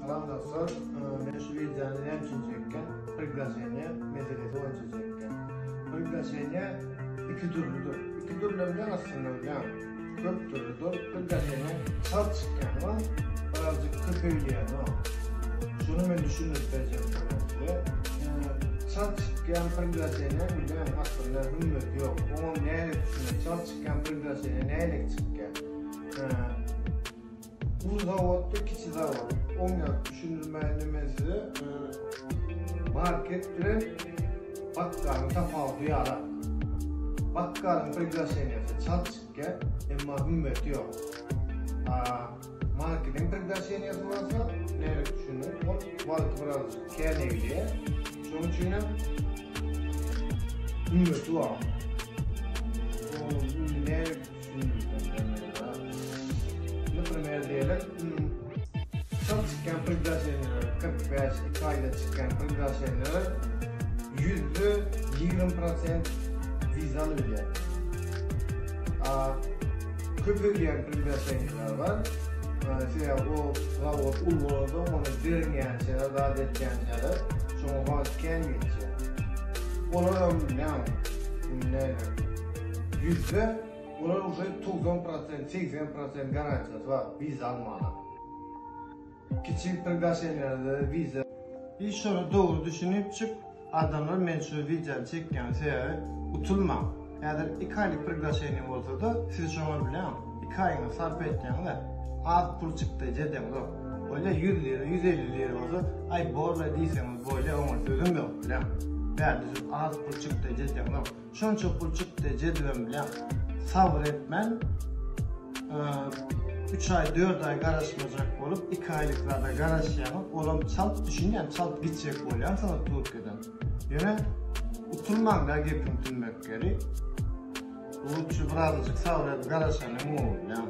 Salam dostlar, men şu wideony näme üçin çekýän? Priglaşeniýe meselesi boýunça çekýän. Priglaşeniýe iki dürlüdir. Iki dürli bilen aslynda bilýän, köp dürlüdir. Priglaşeniýe çalt çykýany bar, birazjyk köpelýäni bar. Şuny men düşündirip berjek bolýan size. Çalt çykýan priglaşeniýe bilýän aslynda hümmeti ýok. Oňam nähili düşünmek? Çalt çykýan priglaşeniýe nähili çykýar? Uly zawodda kiçi zawod. Oňat düşündirmäýinde men size market bilen bakgalyň tapawudy ýalak. Bakgalyň priglaşeniýasy çalt çykýar, emma hümmeti ýok. A marketiň priglaşeniýasy bolsa, nädip düşündir, ol wagty birazajyk kän egilýär. Şonuň üçin hem hümmeti bar. Indi nädip Naprimer diýelim, çalt çykýan priglaşeniýalar 45, 2 aýda çykýan priglaşeniýalar %20% wiza alyp bilýär. A köpelýän priglaşeniýalar bar. Sebäbi o zawod uly bolansoň ony derňýänçäler, zat etýänçäler şoňa wagt kän geçýär. Olaram näme, näme Ýüzde olar uje 90 prosent, 80 prosent garantiýasy bar wiza almaga. Kiçi priglaşeniýalerde wiza. I şony dogry düşünipjik adamlar men şu wideony çekýän sebäbi utulmaň. Häzir iki aýlyk priglaşeniýa bolsada siz şoňa bilen iki aýyňyzy sarp etýäňiz az pul çykdaýjy edeňzok. Bolýa 100 lira 150 lira bolsa aý borla diýseňiz bolýa oňa sözüm ýok bilen. Bärde siz az pul çykdaýjy edeňzok. Şonça pul çykdy jedibem bilen sabyr etmän 3 aý 4 aý garaşmajak bolup 2 aýlyk zada garaşýaňyz olam çalt düşünýän çalt gitjek bolýansyňyz Türkiýeden. Ýöne utulmaňda gepiň tümmekgeri. Lutçy birazajyk sabyr edip garaşanyň gowy bilýän.